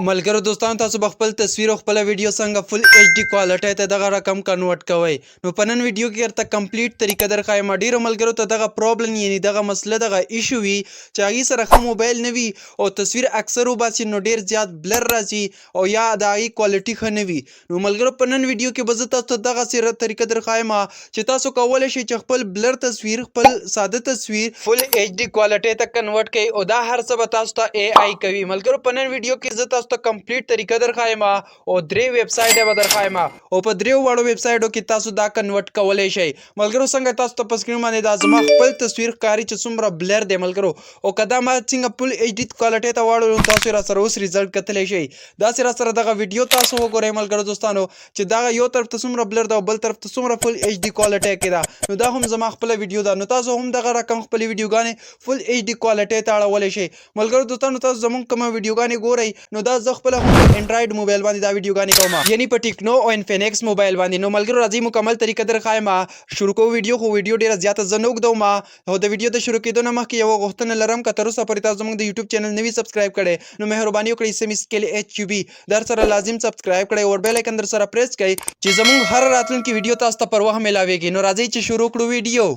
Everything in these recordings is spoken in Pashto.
ملګرو دوستانو، تاسو به خپل تصویر او خپله ویډیو څنګه فل ایچ ډي کوالټۍ ته دغه رقم کنورټ کوئ؟ نو په نن ویډیو کې درته کمپلیټ طریقه درښایم. ډیرو ملګرو ته دغه پرابلم، یعنی دغه مسله، دغه ایشو وي چې هغې سره ښه موبایل نه وي او تصویر اکثر وباسي نو ډیر زیات بلر راځي او یا د هغې کوالټي ښه نه وي. نو ملګرو، په نن ویډیو کې به زه تاسو ته دغسې طریقه درښایم چې تاسو کولی شئ چې خپل بلر تصویر، خپل ساده تصویر فل ایچ ډي کوالټۍ ته کنورټ کړئ او دا هر څه به تاسو ته ای آی کوي. ملګرو، په نن ویډیو کې زه تاسو ته کمپلیټ طریقه درښایم او درې ویب سایټ به درښایم او په دریو واړو ویب سایټو کې تاسو دا کنورټ کولی شئ. ملګرو، څنګه تاسو ته په سکرین باندې دا زما خپل تصویر ښکاري چې څومره بلر دی ملګرو، او که دا ما څنګه فل ایچ ډي کوالټۍ ته واړو، تاسو را سره اوس ریزلټ کتلی شئ. داسې را سره دغه ویډیو تاسو وګورئ ملګرو دوستانو، چې دغه یو طرف ته څومره بلر ده او بل طرف ته څومره فل ایچ ډي کوالټۍ کې ده. نو دا هم زما خپله ویډیو ده، نو تاسو هم دغه رقم خپلې ویډیوګانې فل ایچ ډي کوالټۍ ته اړولی شئ. ملګرو دوستانو، تاسو زمونږ کومه ویډیوګانې ګورئ، نو دا زه خپله هم په انډراید موبایل باندې دا ویډیوګانې کوم، یعنی په ټیکنو او انفینکس موبایل باندې. نو ملګرو، راځئ مکمل طریقه درښایم، شروع کوو ویډیو. خو ویډیو ډیره زیاته زه نه اوږدوم. او د ویډیو د شروع کېدو نه مخکې یوه غوښتنه لرم، که تر اوسه پورې تاسو زموږ د یوټیوب چینل نه وي سبسکرایب کړی، نو مهرباني وکړئ، سمی سکیل ایچ یو بي در سره لازم سبسکرایب کړئ او بیل آیکن در سره پریس کړئ چې زموږ هر راتلونکي ویډیو تاسو ته پر وخت ملاویږي. نو راځئ چې شروع کړو ویډیو.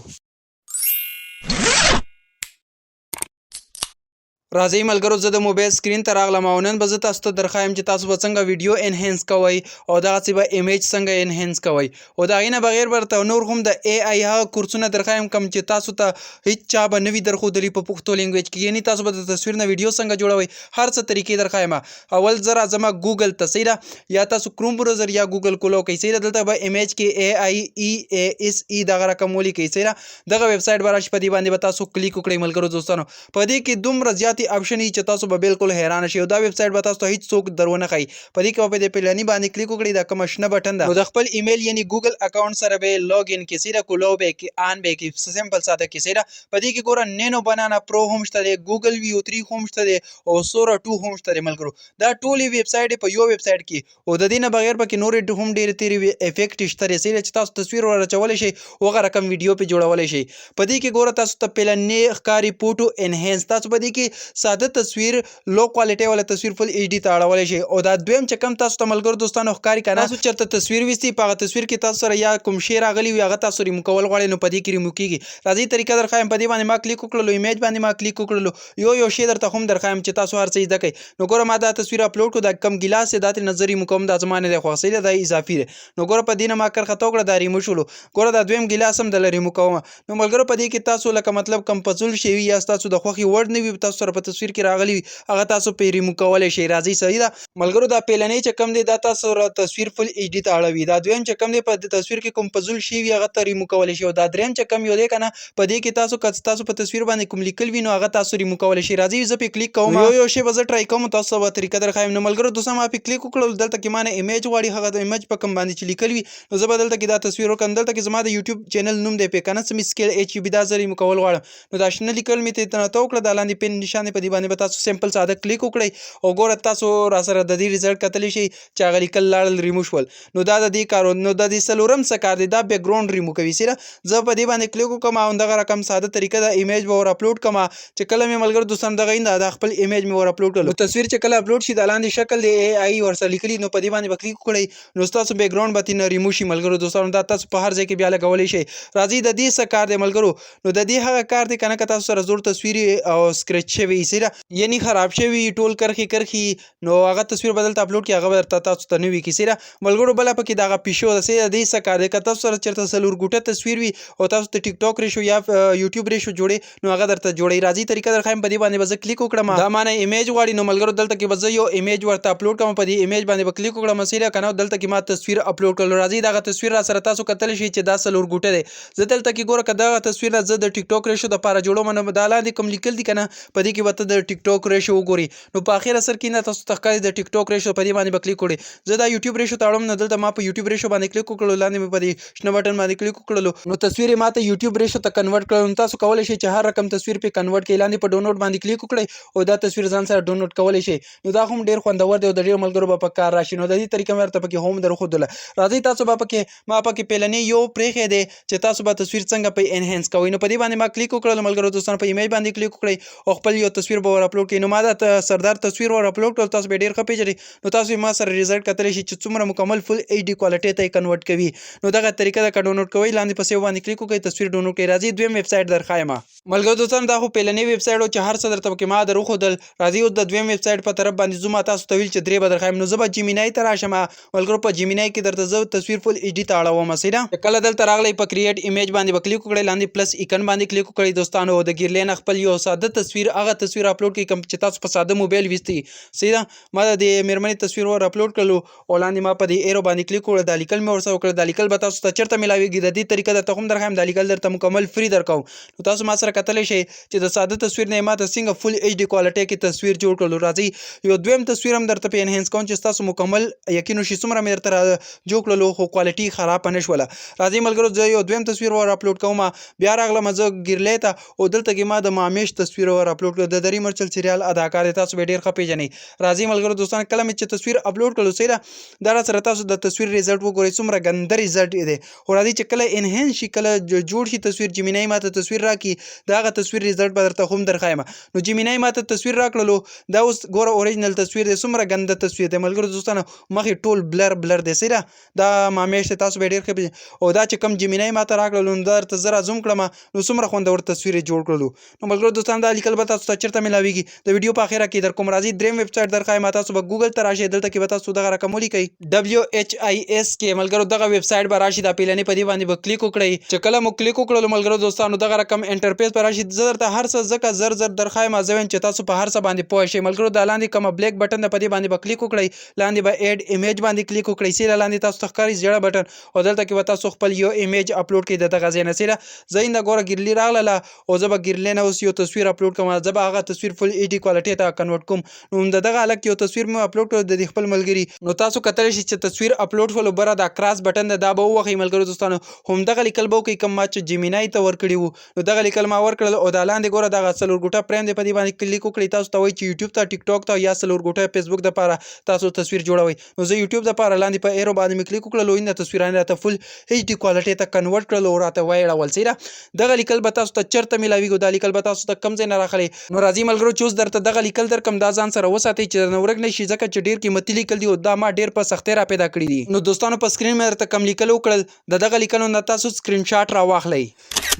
راځئ ملګرو، زه د موبایل سکرین ته راغلم او نن به زه تاسو ته درښایم چې تاسو به څنګه ویډیو انهینس کوئ او دغسې به ایمیج څنګه انهینس کوئ، او د هغې نه بغیر به درته نور هم د ای آی هغه کورسونه درښایم کوم چې تاسو ته هیڅ چا به نه وي درښودلي په پښتو لینګویج کې، یعنی تاسو به د تصویر نه ویډیو څنګه جوړوئ، هر څه طریقې درښایم. اول زه راځم ګوګل ته، صحیح ده؟ یا تاسو کروم براوزر یا ګوګل کولو کوئ، صحیح ده؟ دلته به ایمیج کې ای آی ای ای اس ای دغه رقم ولیکئ، صحیح ده؟ دغه ویب سایټ به راشي، په دې باندې به تاسو کلیک وکړئ. ملګرو دوستانو، په دې کې دومره زیاتې آپشن دي چې تاسو به بالکل حیران شئ او دا ویب سایټ به تاسو ته هیڅ څوک درونه ښایي. په دې کې به په دې پلاني باندې کلیک وکړئ، دا کومه شنه بټن ده، نو د خپل ایمیل یعنی ګوګل اکاونټ سره به لاګ ان کې، صحیح ده؟ کولاو به کې آن به کې، سمپل ساده کې، صحیح ده؟ په دې کې ګوره، نینو بنانا پرو هم شته دی، ګوګل ویو 3 هم شته دی او سورا 2 هم شته دی. ملګرو، دا ټولې ویب سایټ په یو ویب سایټ کې، او د دې نه بغیر پکې نورې هم ډېرې تېرې افیکټ شته دی، صحیح ده، چې تاسو تصویر ور اچولی شئ او هغه رقم ویډیو پې جوړولی شئ. په دې کې ګوره، تاسو ته پلنې ښکاري فوټو انهینس، تاسو په دې کې ساده تصویر، لو کوالټي والا تصویر فل ایچ ډي ته اړولی شئ. او دا دویم چې کوم تاسو ته ملګرو دوستانو ښکاري که نه، تاسو چېرته تصویر ویستی، په هغه تصویر کې تاسو سره یا کوم شی راغلی وي، هغه تاسو ریمو کول غواړئ، نو په دې کې ریمو کېږي. راځئ طریقه درښایم. په دې باندې ما کلیک وکړلو، ایمیج باندې ما کلیک وکړلو. یو یو شی درته هم درښایم چې تاسو هر څه زده کړئ. نو ګوره، ما دا تصویر اپلوډ کړو، دا کم ګلاس دی، دا ترې نه زه ریمو کوم، دا زما نه دی خوښ، صحیح ده؟ دا اضافي دی. نو ګوره، په دې نه ما کرښه تو کړه، دا ریمو شولو. ګوره، دا دویم ګلاس هم دله ریمو کوم. نو ملګرو، په دې کې تاسو لکه مطلب کم فضول شی وي یا ستاسو د خوښې وړ نه وي، تاسو سره په تصویر کې راغلی وي، هغه تاسو پرې ریمو کولی شئ. راځئ، صحیح ده ملګرو؟ دا پیلنۍ چې کوم دی، دا تاسو تصویر فل ایچ ډي ته اړوي. دا دویم چې کوم دی، په تصویر کې کوم فضول شی وي، هغه ته ریمو کولی شئ. او دا دریم چې کوم یو دی که نه، په دې کې تاسو که تاسو په تصویر باندې کوم لیکل وي، نو هغه تاسو ریمو کولی شئ. راځئ، زه پې کلیک کوم، یو یو شی به زه ټرای کوم، تاسو ته به طریقه درښایم. نو ملګرو دوستانو، ما پې کلیک وکړل، دلته کې ما نه ایمیج غواړي، هغه د ایمیج په کوم باندې چې لیکل وي. نو زه به دلته کې دا تصویر وکړم. دلته کې زما د یوټیوب چینل نوم دی پې که نه، سمي سکیل ایچ یو بي، دا زه ریمو کول غواړم. نو دا شنه لیکل مې ترې ته وکړه، دا لاندې پین نشان دی، په دې باندې به تاسو سمپل ساده کلیک وکړئ او ګوره، تاسو را سره د دې ریزلټ کتلی شئ چې هغه لیکل لاړل، ریمو شول. نو دا د دې کارو. نو د دې څلورم څه کار دی؟ دا بیکګراوند ریمو کوي سره. زه په دې باندې کلیک وکم او دغه رقم ساده طریقه ده، ایمیج به ور اپلوډ کم چې کله مې ملګرو دوستان دغه اینده دا خپل ایمیج مې ور اپلوډ کړل. تصویر چې کله اپلوډ شي، دا لاندې شکل دی، ای آی ورسره لیکلی، نو په دې باندې به کلیک وکړئ، نو ستاسو بیکګراوند به ترې ریمو شي. ملګرو دوستانو، دا تاسو په هر ځای کې بیا لګولی شئ. راځئ، د دې څه کار دی ملګرو؟ نو د دې هغه کار دی کنه، که تاسو سره زوړ تصویر او سکریچ شوی، سره یعنی خراب شوی، ټول کرښې کرښې، نو هغه تصویر به دلته اپلوډ کړي، هغه به درته تاسو ته نه وي کیسې ده. ملګرو، بله پکې دغه پیشو ده، صحیح ده؟ دې څه کار دی؟ که تاسو سره چېرته څلور ګوټه تصویر وي او تاسو ته ټیک ټاک ریشو یا یوټیوب ریشو جوړې، نو هغه درته جوړوي. راځي طریقه درښایم. په دې باندې به زه کلیک وکړم، دا معنی ایمیج غواړي. نو ملګرو، دلته کې به زه یو ایمیج ورته اپلوډ کړم، په دې ایمیج باندې به کلیک وکړم، صحیح ده که نه؟ دلته کې ما تصویر اپلوډ کړل. راځي، دغه تصویر را سره تاسو کتلی شئ چې دا څلور ګوټه دی. زه دلته کې ګوره، که دغه تصویر زه د ټیک ټاک ریشو دپاره جوړوم، نو دا لاندې کوم لیکل دي که نه، په دې کې به ته د ټیک ټاک ریشو وګوري. نو په اخر اثر کې نه تاسو ته ښکاري د ټیک ټاک ریشو، په دې باندې به کلیک وکړئ. زه دا یوټیوب ریشو ته اړوم، نو دلته ما په یوټیوب ریشو باندې کلیک وکړلو، لاندې مې په دې شنه بټن باندې کلیک وکړلو، نو تصویر یې ماته یوټیوب ریشو ته کنورټ کړل. نو تاسو کولی شئ چې هر رقم تصویر پې کنورټ کړئ. لاندې په ډاونلوډ باندې کلیک وکړئ او دا تصویر ځان سره ډاونلوډ کولی شئ. نو دا هم ډیر خوندور دی او د ډیرو ملګرو به په کار راشي. نو د دې طریقه مې درته پکې هم درښودله. راځئ، تاسو به پکې ما پکې پیلنې یو پرېښی دی چې تاسو به تصویر څنګه په انهینس کوئ. نو په دې باندې ما کلیک وکړل. ملګرو دوستانو، په ایمیج باندې کلیک وکړئ او خپل یو تصویر به ور اپلوډ کړئ. نو ما دا سردار تصویر ور اپلوډ کړ، تاسو به ډیر ښه پیژنئ. نو تاسو ما سره ریزلټ کتلی شئ چې څومره مکمل فل ایچ ډي کوالټي ته یې کنورټ کوي. نو دغه طریقه ده، که ډاونلوډ کوئ لاندې په سیو باندې کلیک وکړئ، تصویر ډاونلوډ کړئ. راځي دویم ویب سایټ درښایم. ملګرو دوستانو، دا خو پیلنی ویب سایټ و چې هر څه درته پکې ما در وښودل. راځي اوس د دویم ویب سایټ په طرف باندې ځو. ما تاسو ته ویل چې درې به درښایم، نو زه به جیمینای ته راشم. ملګرو، په جیمینای کې درته زه تصویر فل ایچ ډي ته اړوم. صحیح ده، کله دلته راغلی په کریټ ایمیج باندې به کلیک وکړئ، لاندې پلس ایکن باندې کلیک وکړئ دوستانو، د ګیرلې نه خپل یو ساده تصویر، هغه تصویر اپلوډ کړئ کوم چې تاسو په ساده موبایل ویستی. صحیح ده، ما د دې مېرمنې تصویر ور اپلوډ کړلو او لاندې ما په دې ایرو باندې کلیک وکړ، دا لیکل مې ورسره وکړل. دا لیکل به تاسو ته چېرته میلاویږي، د دې طریقه درته هم درښایم. دا لیکل درته مکمل فری درکوم. نو تاسو ما سره کتلی شئ چې د ساده تصویر نه یې ما ته څنګه فل ایچ ډي کوالټۍ کې تصویر جوړ کړلو. راځئ یو دویم تصویر هم درته په انهینس کوم چې ستاسو مکمل یقین وشي څومره مې درته را جوړ کړلو خو کوالټي خرابه نه شوله. راځئ ملګرو، زه یو دویم تصویر ور اپلوډ کوم. بیا راغلم زه ګیرلې ته او دلته کې ما د مامیش تصویر ور اپلوډ کړ، د دري مرچل سریال اداکار دی، تاسو به ډیر ښه پیژنئ. راځئ ملګرو دوستان، کله مې چې تصویر اپلوډ کړلو، صحیح ده، دا را سره تاسو د تصویر ریزلټ وګورئ څومره ګنده ریزلټ یې دی. خو راځئ چې کله انهینس شي، کله جوړ شي تصویر، جیمینای ماته تصویر راکړي، د هغه تصویر ریزلټ به درته هم درښایم. نو جیمینای ماته تصویر راکړلو، دا اوس ګوره اوریجنل تصویر دی، څومره ګنده تصویر دی ملګرو دوستانو، مخ یې ټول بلر بلر دی. صحیح ده، دا مامیش دی، تاسو به ډیر ښه پیژنئ. او دا چې کوم جیمینای ماته راکړلو نو دا درته زه را زوم کړم، نو څومره خوندور تصویر یې جوړ کړلو. نو ملګرو دوستان، دا لیکل به تاسو ته چېرته ملاویږي، د ویډیو په اخره کې در کوم. راځي دریم ویب سایټ درښایم. تاسو به ګوګل ته راشئ، دلته کې به تاسو دغه رقم ولیکئ WHIS کې. ملګرو، دغه ویب سایټ به راشي، دا پیلنې په دې باندې به کلیک وکړئ. چې کله مو کلیک وکړلو ملګرو دوستانو، دغه رقم انټرفیس به راشي. زه درته هر څه ځکه زر زر درښایم، زه وایم چې تاسو په هر څه باندې پوه شئ. ملګرو، دا لاندې کومه بلیک بټن ده په دې باندې به کلیک وکړئ، لاندې به ایډ ایمیج باندې کلیک وکړئ. سیده لاندې تاسو ته ښکاري زیړه بټن او دلته کې به تاسو خپل یو ایمیج اپلوډ کړئ د دغه ځای نه. سیده زه اینده ګوره ګیرلی راغله او زه به ګیرلی نه اوس یو تصویر اپلوډ کوم، زه به هغه تصویر فل ایچ ډي کوالټي ته کنورټ کوم. نو د دغه هلک یو تصویر مې اپلوډ کړ د دې خپل ملګري. نو تاسو کتلی شئ چې تصویر اپلوډ شولو، بره دا کراس بټن ده، دا به ووهئ. ملګرو دوستانو، همدغه لیکل به وکړئ کوم ما چې جیمینای ته ورکړي وو. نو دغه لیکل ما ورکړل او دا لاندې ګوره دغه څلور ګوټه پریم دی، په دې باندې کلیک وکړئ. تاسو ته وایي چې یوټیوب ته، ټیک ټاک ته یا څلور ګوټه فیسبوک دپاره تاسو تصویر جوړوئ. نو زه یوټیوب دپاره لاندې په ایرو باندې مې کلیک وکړل او اینده تصویران راته فل ایچ ډي کوالټي ته کنورټ کړل او راته وایړول. صحیح ده، دغه لیکل به تاسو ته چرته میلاویږي، دا لیکل به تاسو ته کم ځای نه راخلي. نو راځي ملګرو چې اوس درته دغه لیکل درکم، دا ځان سره وساتئ چې درنه ورک نه شي، ځکه چې ډیر قیمتي لیکل دي او دا ما ډیر په سختۍ را پیدا کړي دي. نو دوستانو، په سکرین مې درته کم لیکل وکړل، د دغه لیکلو نه تاسو سکرین شاټ را واخلئ.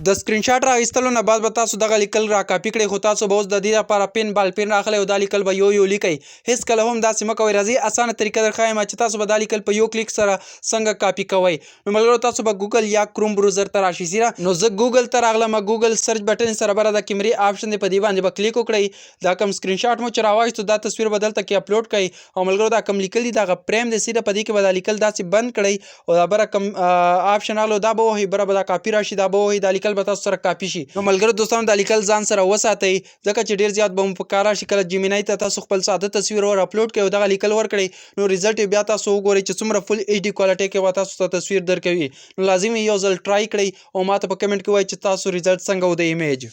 د سکرین شاټ را ایستلو نه بعد به تاسو دغه لیکل را کاپي کړئ، خو تاسو به اوس د دې لپاره پین بال پین راخلئ او دا لیکل به یو یو لیکئ. هیڅ کله هم داسې مه کوئ. راځئ اسانه طریقه درښایم چې تاسو به دا لیکل په یو کلیک سره څنګه کاپي کوئ. نو ملګرو، تاسو به ګوګل یا کروم بروزر ته راشئ. سیره، نو زه ګوګل ته راغلم، ګوګل سرچ بټن سره بره د کیمرې آپشن دی، په دې باندې به کلیک وکړئ. دا کوم سکرین شاټ مو چې راواخیستو دا تصویر به دلته کې اپلوډ کړئ. او ملګرو، دا کوم لیکل دي دغه پریم دی، سیده په دې کې به دا لیکل داسې بند کړئ او دا بره کوم آپشن راغلو دا به وهئ، بره به دا کاپي راشي، دا به وهئ، دا لیکل به تاسو سره کاپي شي. نو ملګرو دوستانو، دا لیکل ځان سره وساتئ ځکه چې ډیر زیات به مو په کار راشي. کله جیمینای ته تاسو خپل ساده تصویر ور اپلوډ کړئ او دغه لیکل ورکړئ، نو ریزلټ یې بیا تاسو وګورئ چې څومره فل ایچ ډي کوالټي کې به تاسو ته تصویر درکوي. نو لازم یو ځل ټرای کړئ او ماته په کمنټ کې ووایئ چې تاسو ریزلټ څنګه و د ایمیج.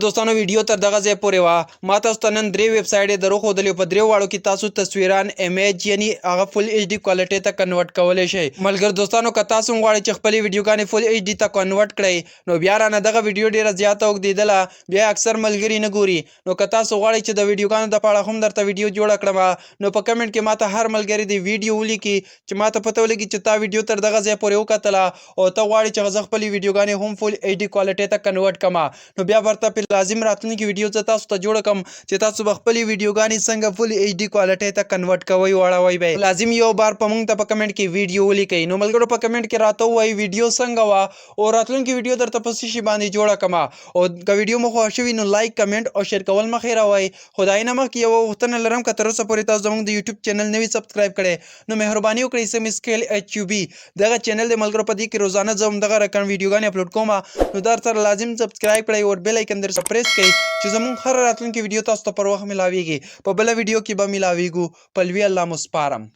دوستانو، ویډیو تر دغه ځای پورې وه. ما تاسو ته نن درې ویب سایټ دروښودلې، په درې واړو کې تاسو تصویران ایمیج یعنی هغه فل ایچ ډي کوالټي ته کنورټ کولی شئ. ملګر دوستانو، که تاسو هم غواړئ چې خپلې ویډیوګانې فل ایچ ډي ته کنورټ کړئ، نو بیا رانه دغه ویډیو ډیره زیاته اوږدېدله، بیا اکثر ملګري نه ګوري. نو که تاسو غواړئ چې د ویډیوګانو دپاره هم درته ویډیو جوړه کړم، نو په کمنټ کې ماته هر ملګری دی ویډیو ولیکي چې ماته پته ولګي چې تا ویډیو تر دغه ځای پورې وکتله او ته غواړې چې زه خپلې ویډیوګانې هم فل ایچ ډي کوالټي ته کنورټ کړم. نو بیا ورته په لازم راتلونکي ویډیو زه تاسو ته جوړه کړم چې تاسو به خپلې ویډیوګانې څنګه فل ایچ ډي کوالټي ته کنورټ کوئ او اړوئ به. لازم یو بار په مونږ ته په کمنټ کې ویډیو ولیکئ. نو ملګرو، په کمنټ کې راته ووایئ ویډیو څنګه وه او راتلونکي ویډیو درته په څه شي باندې جوړه کړم. او که ویډیو مو خوښه شوي نو لایک، کمنټ او شیر کول مه هېروئ. خو د هغې نه مخکې یوه غوښتنه لرم، که تر اوسه پورې تاسو زموږ د یوټیوب چینل نه وي سبسکرایب کړی نو مهرباني وکړئ، سمي سکیل ایچ یو بي دغه چینل دی ملګرو، په دې کې روزانه زه همدغه رقم ویډیوګانې اپلوډ کوم. نو در سره لازم سبسکرایب کړئ او بیل آیکن در سره پریس کړئ چې زموږ هره راتلونکې ویډیو تاسو ته پر وخت ملاویږي. په بله ویډیو کې به ملاویږو، په لوی الله مو سپارم.